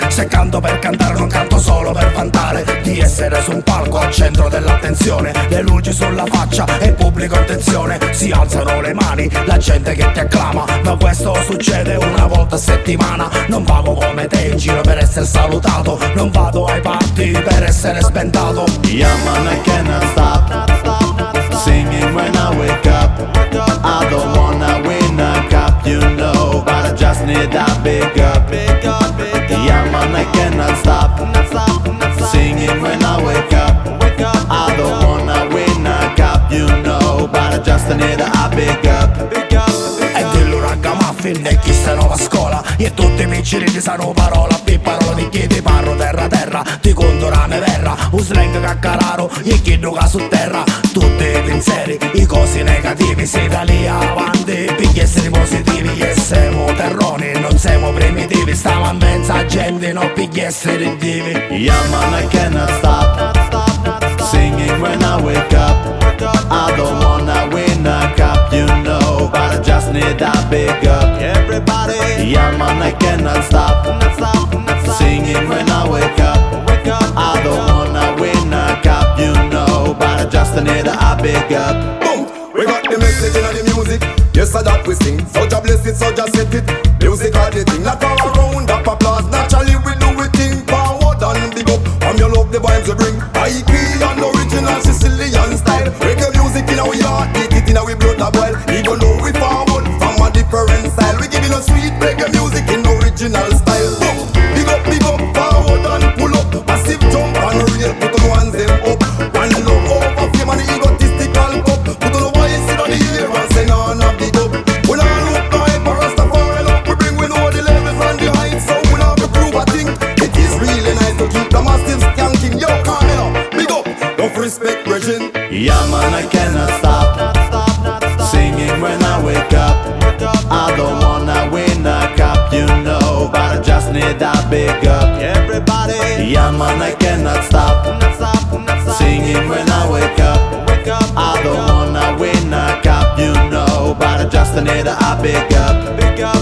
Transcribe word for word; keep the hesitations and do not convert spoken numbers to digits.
Se canto per cantare non canto solo per vantare di essere su un palco al centro dell'attenzione, le luci sulla faccia e il pubblico in tensione, si alzano le mani, la gente che ti acclama, ma questo succede una volta a settimana, non vago come te in giro per essere salutato, non vado ai party per essere sbentato. Yeah man, I cannot stop singing when I wake up. I don't wanna win a cup, you know, but I just need a big up. Yeah man, I cannot stop singing when I wake up. I don't wanna win a cup, you know, but I just need a big up. E dillu ragamuffin e chista è nova scola. E tutti i picciriddi sannu parola pi parola, di chi ti parru terra terra, ti contu ra me verra, u slang caccararo e chiddu ca sutterra, tutti i pinseri, i cosi negativi, si talìa avanti pi essiri positivi, e semu terroni, non semu primitivi, stamu a menza genti, no pi essiri divi. Yeah man, I cannot stop singing when I wake up. I don't wanna win a cup, you know, but I just need a big up. Everybody, yeah man, I cannot stop singing when I wake up. I don't wanna win a cup, you know, but I just need a big up. Boom! We got the message in the music. Yes, so that we sing. So Jah bless it, so Jah set it. Music are the thing. Not all around up applause. Naturally, we do we thing. Forward and big up. From your love, the vibes we bring. I P and original Sicilian style. Reggae music in our heart. Kick it in our blood, a boil. Even though we forward from a different style, we giving us sweet reggae music in original style. Boom! Big up, big up, forward and pull up. Massive jump and real, put on ones them up. One love over fame and the egotistical cup. Put on the voice in the air and say, "No, no, big up." We nah look no hype or Rastafari love. We bring we know the levels and the heights. So we nah be prove a thing. It is really nice to keep the massive skanking. Yo, Carmelo, big up. Don't respect, brethren. Yeah man, I cannot stop singing when I wake up. I don't wanna win a cup, you know, but I just need a big up. Everybody, yeah man, I cannot stop singing when I wake up. I don't wanna win a cup, you know, but I just need a big up.